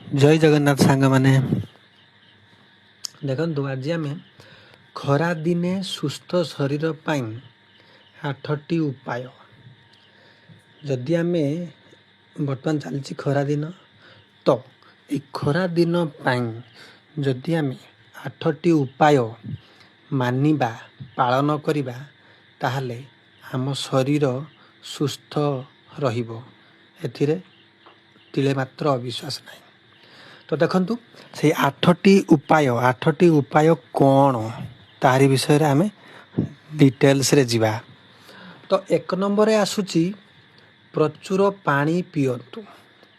ଜୟ ଜଗନ୍ନାଥ ସାଙ୍ଗମାନେ। ଦେଖନ୍ତୁ, ଆଜି ଆମେ ଖରାଦିନେ ସୁସ୍ଥ ଶରୀର ପାଇଁ 8ଟି ଉପାୟ। ଯଦି ଆମେ ବର୍ତ୍ତମାନ ଚାଲିଛି ଖରାଦିନ, ତ ଏଇ ଖରାଦିନ ପାଇଁ ଯଦି ଆମେ 8ଟି ଉପାୟ ମାନିବା, ପାଳନ କରିବା, ତାହେଲେ ଆମ ଶରୀର ସୁସ୍ଥ ରହିବ, ଏଥିରେ ତିଳେ ମାତ୍ର ଅବିଶ୍ୱାସ ନାହିଁ। ତ ଦେଖନ୍ତୁ, ସେଇ 8ଟି ଉପାୟ, 8ଟି ଉପାୟ କ'ଣ, ତାହାରି ବିଷୟରେ ଆମେ ଡିଟେଲ୍ସରେ ଯିବା। ତ 1 ନମ୍ବରରେ ଆସୁଛି, ପ୍ରଚୁର ପାଣି ପିଅନ୍ତୁ।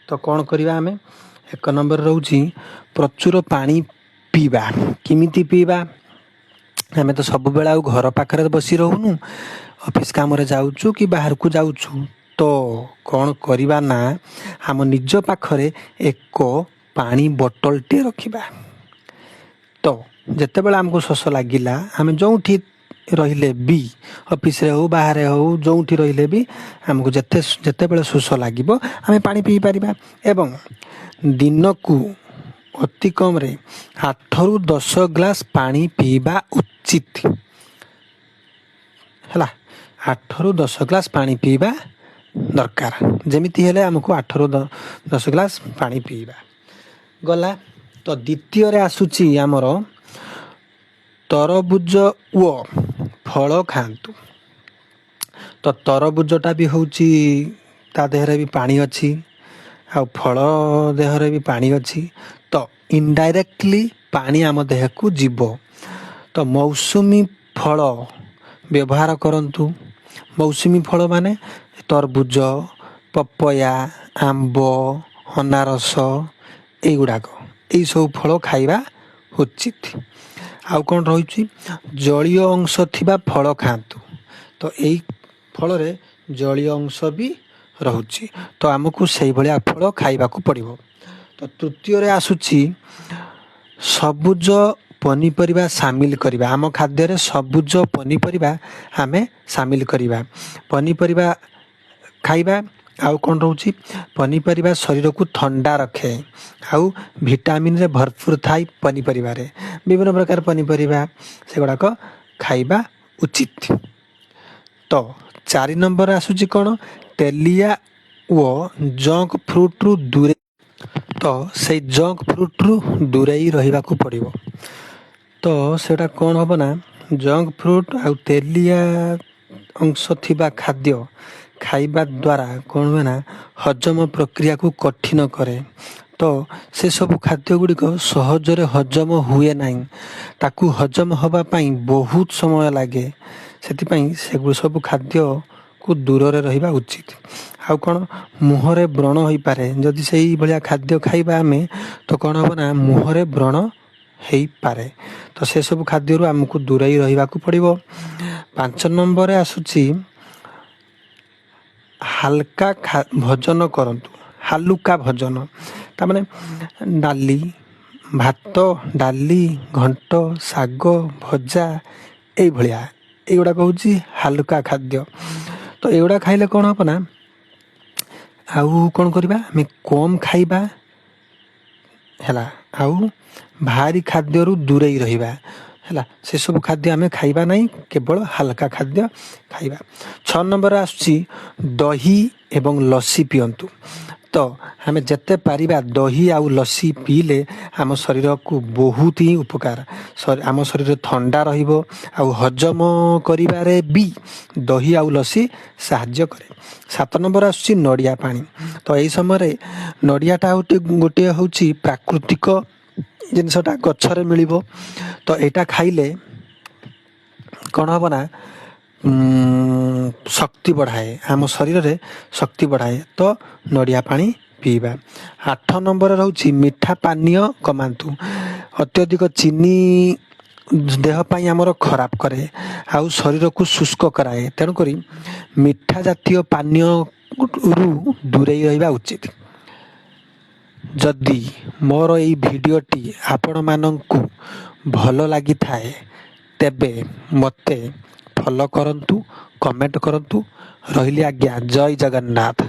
ତ କ'ଣ କରିବା ଆମେ? 1 ନମ୍ବରରେ ରହୁଛି ପ୍ରଚୁର ପାଣି ପିଇବା। କେମିତି ପିଇବା? ଆମେ ତ ସବୁବେଳେ ଆଉ ଘର ପାଖରେ ବସି ରହୁନୁ, ଅଫିସ୍ କାମରେ ଯାଉଛୁ କି ବାହାରକୁ ଯାଉଛୁ। ତ କ'ଣ କରିବା ନା, ଆମ ନିଜ ପାଖରେ ଏକ ପାଣି ବୋଟଲଟିଏ ରଖିବା। ତ ଯେତେବେଳେ ଆମକୁ ଶୋଷ ଲାଗିଲା, ଆମେ ଯେଉଁଠି ରହିଲେ ବି, ଅଫିସରେ ହଉ, ବାହାରେ ହଉ, ଯେଉଁଠି ରହିଲେ ବି ଆମକୁ ଯେତେବେଳେ ଶୋଷ ଲାଗିବ, ଆମେ ପାଣି ପିଇପାରିବା। ଏବଂ ଦିନକୁ ଅତି କମରେ 8ରୁ 10 ଗ୍ଲାସ୍ ପାଣି ପିଇବା ଉଚିତ। ହେଲା, 8ରୁ 10 ଗ୍ଲାସ୍ ପାଣି ପିଇବା ଦରକାର। ଯେମିତି ହେଲେ ଆମକୁ 8ରୁ 10 ଗ୍ଲାସ୍ ପାଣି ପିଇବା ଗଲା। ତ ଦ୍ୱିତୀୟରେ ଆସୁଛି ଆମର, ତରଭୁଜ ଓ ଫଳ ଖାଆନ୍ତୁ। ତ ତରଭୁଜଟା ବି ହେଉଛି, ତା ଦେହରେ ବି ପାଣି ଅଛି, ଆଉ ଫଳ ଦେହରେ ବି ପାଣି ଅଛି। ତ ଇନଡାଇରେକ୍ଟଲି ପାଣି ଆମ ଦେହକୁ ଯିବ। ତ ମୌସୁମୀ ଫଳ ବ୍ୟବହାର କରନ୍ତୁ। ମୌସୁମୀ ଫଳ ମାନେ ତରଭୁଜ, ପପୟା, ଆମ୍ବ, ଅନାରସ, ଏଇଗୁଡ଼ାକ, ଏଇସବୁ ଫଳ ଖାଇବା ଉଚିତ। ଆଉ କ'ଣ ରହିଛି? ଜଳୀୟ ଅଂଶ ଥିବା ଫଳ ଖାଆନ୍ତୁ। ତ ଏଇ ଫଳରେ ଜଳୀୟ ଅଂଶ ବି ରହୁଛି, ତ ଆମକୁ ସେଇଭଳିଆ ଫଳ ଖାଇବାକୁ ପଡ଼ିବ। ତ ତୃତୀୟରେ ଆସୁଛି, ସବୁଜ ପନିପରିବା ସାମିଲ କରିବା। ଆମ ଖାଦ୍ୟରେ ସବୁଜ ପନିପରିବା ଆମେ ସାମିଲ କରିବା, ପନିପରିବା ଖାଇବା। ଆଉ କ'ଣ ରହୁଛି? ପନିପରିବା ଶରୀରକୁ ଥଣ୍ଡା ରଖେ ଆଉ ଭିଟାମିନରେ ଭରପୁର ଥାଏ। ପନିପରିବାରେ ବିଭିନ୍ନ ପ୍ରକାର ପନିପରିବା, ସେଗୁଡ଼ାକ ଖାଇବା ଉଚିତ। ତ 4 ନମ୍ବର ଆସୁଛି କ'ଣ? ତେଲିଆ ଓ ଜଙ୍କ ଫୁଡ୍ରୁ ଦୂରେ। ତ ସେଇ ଜଙ୍କ ଫୁଡ୍ରୁ ଦୂରେଇ ରହିବାକୁ ପଡ଼ିବ। ତ ସେଇଟା କ'ଣ ହେବ ନା, ଜଙ୍କ ଫୁଡ୍ ଆଉ ତେଲିଆ ଅଂଶ ଥିବା ଖାଦ୍ୟ ଖାଇବା ଦ୍ୱାରା କ'ଣ ହୁଏ ନା, ହଜମ ପ୍ରକ୍ରିୟାକୁ କଠିନ କରେ। ତ ସେସବୁ ଖାଦ୍ୟ ଗୁଡ଼ିକ ସହଜରେ ହଜମ ହୁଏ ନାହିଁ, ତାକୁ ହଜମ ହେବା ପାଇଁ ବହୁତ ସମୟ ଲାଗେ। ସେଥିପାଇଁ ସେଗୁଡ଼ା ସବୁ ଖାଦ୍ୟକୁ ଦୂରରେ ରହିବା ଉଚିତ। ଆଉ କ'ଣ? ମୁହଁରେ ବ୍ରଣ ହୋଇପାରେ। ଯଦି ସେଇଭଳିଆ ଖାଦ୍ୟ ଖାଇବା ଆମେ, ତ କ'ଣ ହେବ ନା, ମୁହଁରେ ବ୍ରଣ ହେଇପାରେ। ତ ସେସବୁ ଖାଦ୍ୟରୁ ଆମକୁ ଦୂରେଇ ରହିବାକୁ ପଡ଼ିବ। 5 ନମ୍ବରରେ ଆସୁଛି, ହାଲକା ଭୋଜନ କରନ୍ତୁ। ହାଲୁକା ଭୋଜନ, ତାମାନେ ଡାଲି, ଭାତ, ଡାଲି, ଘଣ୍ଟ, ଶାଗ ଭଜା, ଏଇଭଳିଆ, ଏଇଗୁଡ଼ାକ ହେଉଛି ହାଲୁକା ଖାଦ୍ୟ। ତ ଏଗୁଡ଼ା ଖାଇଲେ କ'ଣ ହେବ ନା, ଆଉ କ'ଣ କରିବା, ଆମେ କମ୍ ଖାଇବା ହେଲା, ଆଉ ଭାରି ଖାଦ୍ୟରୁ ଦୂରେଇ ରହିବା ହେଲା। ସେସବୁ ଖାଦ୍ୟ ଆମେ ଖାଇବା ନାହିଁ, କେବଳ ହାଲକା ଖାଦ୍ୟ ଖାଇବା। 6 ନମ୍ବର ଆସୁଛି, ଦହି ଏବଂ ଲସି ପିଅନ୍ତୁ। ତ ଆମେ ଯେତେ ପାରିବା ଦହି ଆଉ ଲସି ପିଇଲେ ଆମ ଶରୀରକୁ ବହୁତ ହିଁ ଉପକାର। ଆମ ଶରୀର ଥଣ୍ଡା ରହିବ ଆଉ ହଜମ କରିବାରେ ବି ଦହି ଆଉ ଲସି ସାହାଯ୍ୟ କରେ। 7 ନମ୍ବର ଆସୁଛି ନଡ଼ିଆ ପାଣି। ତ ଏଇ ସମୟରେ ନଡ଼ିଆଟା ଗୋଟିଏ ହେଉଛି ପ୍ରାକୃତିକ ଜିନିଷଟା, ଗଛରେ ମିଳିବ। ତ ଏଇଟା ଖାଇଲେ କ'ଣ ହେବ ନା, ଶକ୍ତି ବଢ଼ାଏ, ଆମ ଶରୀରରେ ଶକ୍ତି ବଢ଼ାଏ। ତ ନଡ଼ିଆ ପାଣି ପିଇବା। 8 ନମ୍ବର ରହୁଛି, ମିଠା ପାନୀୟ କମାନ୍ତୁ। ଅତ୍ୟଧିକ ଚିନି ଦେହ ପାଇଁ ଆମର ଖରାପ କରେ ଆଉ ଶରୀରକୁ ଶୁଷ୍କ କରାଏ। ତେଣୁକରି ମିଠା ଜାତୀୟ ପାନୀୟରୁ ଦୂରେଇ ରହିବା ଉଚିତ। ଯଦି ମୋର ଏଇ ଭିଡ଼ିଓଟି ଆପଣମାନଙ୍କୁ ଭଲ ଲାଗିଥାଏ, ତେବେ ମୋତେ ଫଲୋ କରନ୍ତୁ, କମେଣ୍ଟ କରନ୍ତୁ। ରହିଲି ଆଜ୍ଞା, ଜୟ ଜଗନ୍ନାଥ।